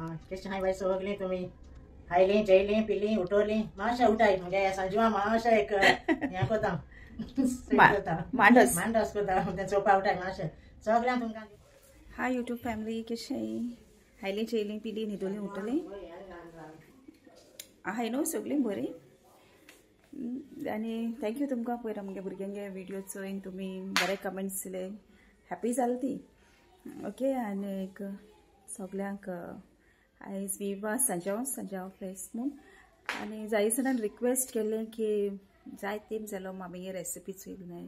कशें hi bye सगळीं तुमी खायलीं जेयलीं पिलीं उठवलीं मातशें उठाय म्हणजे सांजवा मातशें एक हें करता मांडस मांडस करता तें चोवपा उठाय मातशें सगळ्यांक तुमकां. हाय यूट्यूब फॅमिली, कशें खायलीं जेयलीं पिलीं न्हिदोलीं उठलीं आहाय न्हू सगळीं बरीं. आनी thank you तुमकां पयर आमगे भुरग्यांगे व्हिडियो चोयन तुमी बरे कमेंट्स दिले, हॅपी जाली ती. ओके, आनी एक सगल्यांक आयज विवा सांजांव सांजांव फेस्त म्हूण आनी जाय जाणान रिक्वेस्ट केल्लें की जाय तेम जालो मामी रेसिपी चोयली न्हय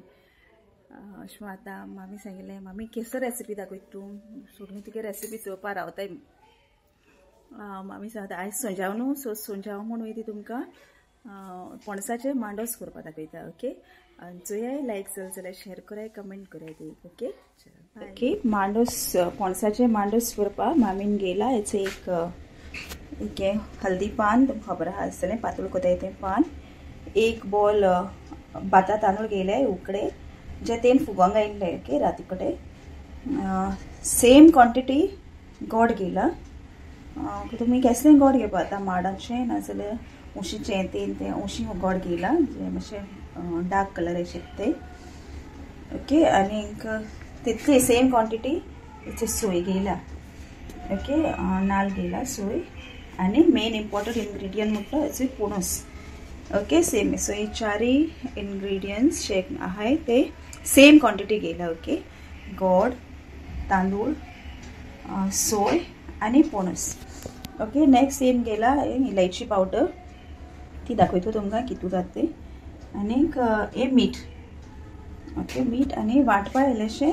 अशें म्हूण. आतां मामी सांगिल्लें मामी केसर रेसिपी दाखयता तूं, सगळीं तुगे रेसिपी चोवपा रावताय. मामी सांगता आयज सोंजाव न्हू, सो सोंजाव म्हूण वयता तुमकां पणसाचें मांडोस करपा दाखयता. ओके, आनी चोयाय लायक जालें जाल्यार शेर कराय, कमेंट कराय ती. ओके ओके, मांडोस पणसाचें मांडोस करपा मामीन घेयला. हेचें एक एक हल्दी पान तुमकां खबर आहा आसतलें, पातळ कोताय तें पान. एक बॉल भाता तांदूळ घेयले उकडे जे तेन फुगोंक आयिल्ले. ओके, राती कडेन सेम क्वॉन्टिटी गोड घेयला. तुमी केसलें गोड घेवपा आतां माडाचें नाजाल्यार उशीचें तेन तें उशी गोड घेयला जें मातशें डार्क कलराचें तें. ओके, आनीक तितली सेम क्वॉन्टिटी हेचे सोय घेयला. ओके, नाल घेयला सोय. आनी मेन इम्पॉर्टंट इन्ग्रिडियंट म्हणटा हेचो पणस. ओके, सेम सो हे चारय इन्ग्रिडियंट्स जे आहाय ते सेम क्वॉन्टिटी घेयला. ओके, गोड, तांदूळ, सोय आनी पणस. ओके, नेक्स्ट सेम घेयला इलायची पावडर, ती दाखयता तुमकां कितू जाता तें. आनीक हे मीठ. ओके, मीठ आनी वांटपा इल्लेशें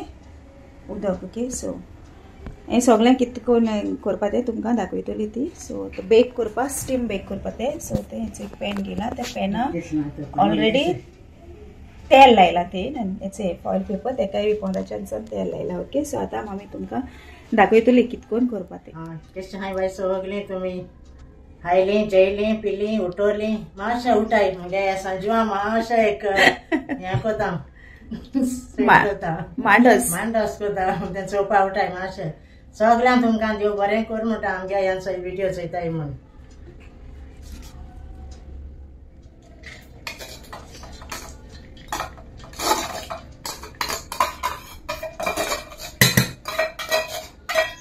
उदक. ओके, सो हें सगळें कितें करून करपा तें तुमकां दाखयतली ती. सो बेक करपा, स्टीम बेक करपा तें. सो तें एक पॅन घेयला, त्या पॅना ऑलरेडी तेल लायलां तें, आनी हेचें फॉयल पेपर तेकाय बी पोंदाच्यान तेल लायलां. ओके, सो आतां मामी तुमकां दाखयतली कितें करून करपा तें. कशें हाय बाय सगळीं तुमी खायलीं जेयलीं पिलीं उठवलीं मातशें उठाय म्हणजे सांजवा मातशें एक हें करता मांडस मांडस करता तें चोवपा उठाय मातशें सगळ्यांक तुमकां देव बरें कर म्हणटा आमगे ह्यांचो व्हिडियो चोयताय म्हूण.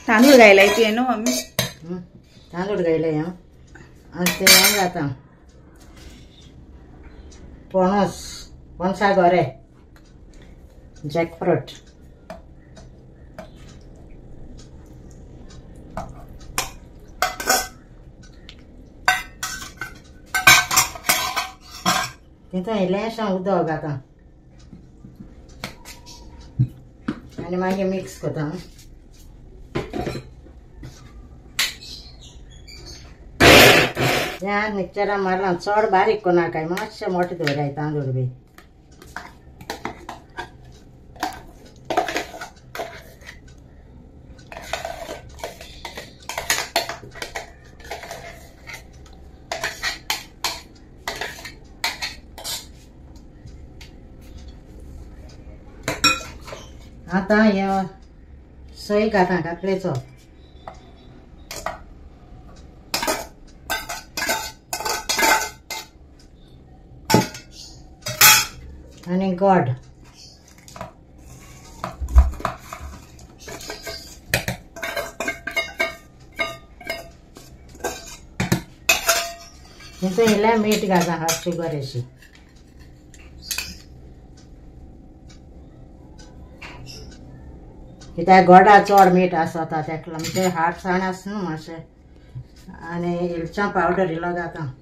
तांदूळ घायलाय ते न्हू मामी? तांदूळ घायले हांव आनी ते हें जाता पणस, पणसा गोरे, जॅकफ्रूट. तितून इल्लेंशें उदक घाता आनी मागीर मिक्स करता. ह्या मिक्सचरान मारलां, चड बारीक करनाकाय, मातशें मोटें दवराय तांदूळ बी. आतां हे सोय घाता काकलेचो. आनी गोड. तितून इल्लें मीठ घाता, हाफ शुगर अशी. कित्याक गोडा चड मीठ आसता तेका म्हणजे हार्टसाण आसा न्हू मातशें. आनी इल्चां पावडर इल्लो घाता.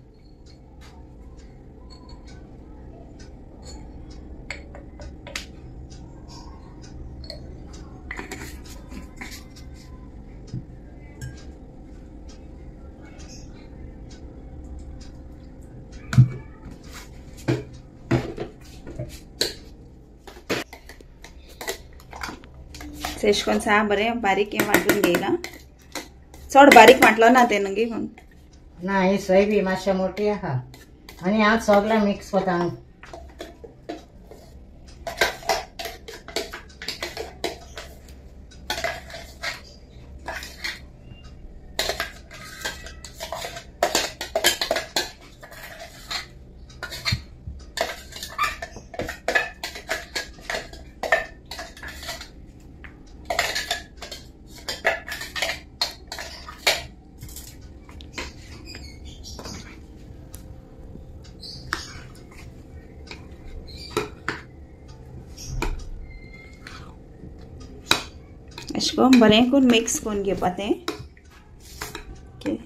अशें करून सा बरें बारीक हें वांटून घेयला, चड बारीक वांटलो ना तें न्हू ना. ही सोय बी मातशें मोटी आहा आनी हांव सगळें मिक्स करता. अशें करून बरें करून मिक्स करून घेवपा तें. Okay,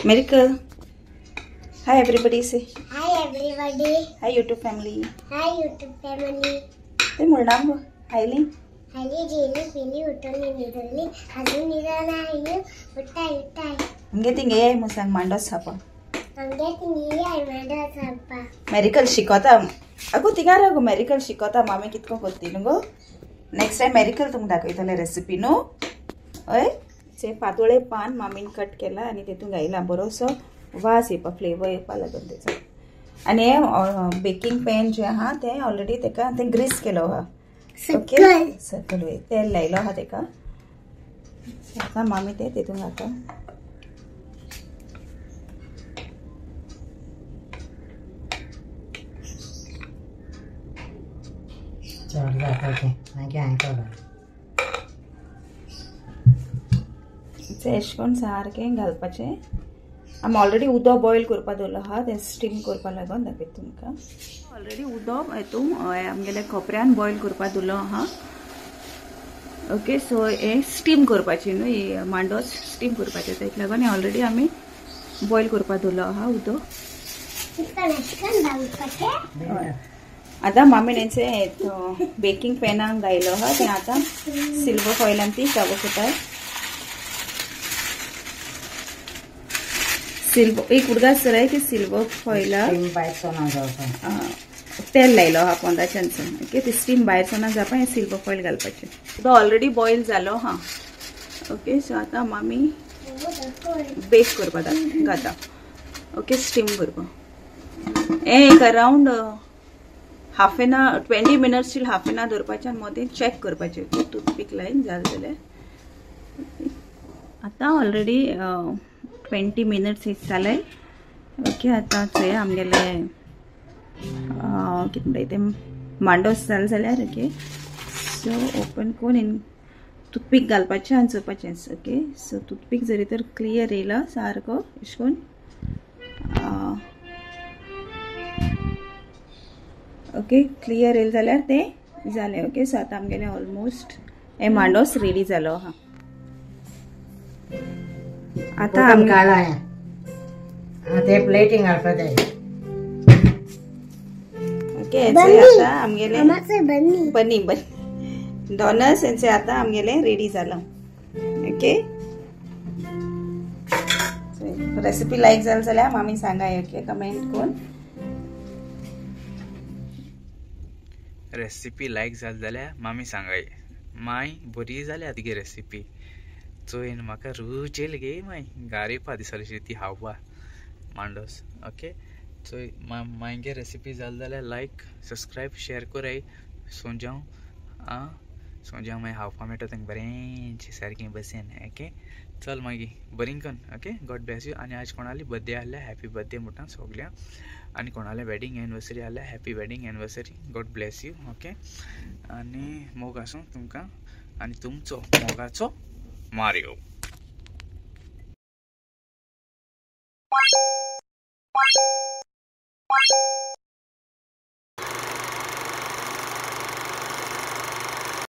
Miracle, hi everybody say. Hi everybody. Hi YouTube family. Hi YouTube family. ते म्हणणार गो हायली हायली जेली पिली उठली निदली अजून निदाना आयली उठाय उठाय. आमगे थिंगे याय मग सांग मांडोस खावपा. आमगे थिंगे याय मांडोस खावपा. मेरिकल शिकवता अगो थिंगा राव गो. मेरिकल शिकवता मामी कितको करती न्हू गो. नेक्स्ट टायम मेरिकल तुमकां दाखयतले रेसिपी न्हू. हय, पातोळे पान मामीन कट केला आनी तेतून घायला बरोसो वास येवपा, फ्लेवर येवपा लागून तेचो. आनी हें बेकींग पॅन जें आहा तें ऑलरेडी तेका तें ग्रीस केलो आहा. ओके, सकल तेल लायलो आहा तेका. आतां मामी तें तेतून घाता. चड जाता तें मागीर हांवें केलो. अशें करून सारकें घालपाचें. आमी ऑलरेडी उदक बॉयल करपा दवरलो आहा, तें स्टीम करपा लागून दाखयता तुमकां. ऑलरेडी उदक हितून आमगेल्या खोपऱ्यान बॉयल करपा दवरलो आहा. ओके, सो हें स्टीम करपाचें न्हू, ही मांडोस स्टीम करपाचें, तेका लागून हें ऑलरेडी आमी बॉयल करपा दवरलो आहा उदक. आतां मामीन हेंचें बेकींग पॅनाक घायलो आहा तें आतां सिल्वर फॉयलान ती कवर करता. सिल्वर एक उडगास सर की सिल्वर फॉयला तेल लायलो आहा पोंदाच्यान. ओके, ती स्टीम भायर सोना जावपा हें सिल्वर फॉयल घालपाचें. तो ऑलरेडी बॉयल जालो हा. ओके, सो आतां मामी बेक करपा घाता. ओके, स्टीम करपा हें एक around half an hour, 20 minutes till half an hour दवरपाचें आनी मदीं चॅक करपाचें टूथपीक लायन जालें जाल्यार. आतां ऑलरेडी 20 मिनट्स जाले. ओके, आतां चोया आमगेले कितें म्हणटाय तें मांडोस जालें जाल्यार. ओके, सो ओपन करून टूथपीक घालपाचें आनी चोवपाचें. ओके, सो टूथपीक जरी तर क्लियर येयला सारको अशें करून. ओके, क्लियर येयलें जाल्यार तें जालें. ओके, सो आतां आमगेलें ऑलमोस्ट हें मांडोस रेडी जालो आहा. आतां आमी काडला ते प्लेटींग घालपा. ओके, आतां आमगेलें बनी बनी डोनट्स हेंचे आतां आमगेलें रेडी जालां. ओके, रेसिपी लायक जाली जाल्यार मामी सांगाय. ओके, कमेंट करून. रेसिपी लायक जाली जाल्यार मामी सांगाय. माय बरी जाल्या तुगे रेसिपी चोयन म्हाका रूच येयली गे माय गार येवपा दिसली ती खावपा मांडोस. ओके, चोय मागे रेसिपी जाली जाल्यार लायक सबस्क्रायब शेअर कराय. सोंजाव आं सोंजाव मागीर खावपा मेळटा तांकां बरें सारकें बसेन. ओके, चल मागीर बरीं कन. Okay, God bless you. आनी आज कोणाली बर्थडे आहल्या हॅपी बर्थडे म्हणटा सगळ्यांक, आनी कोणाले वेडिंग एनिवर्सरी आहल्या happy wedding anniversary, God bless you. Okay, आनी मोग आसूं तुमकां आनी तुमचो मोगाचो मारियो.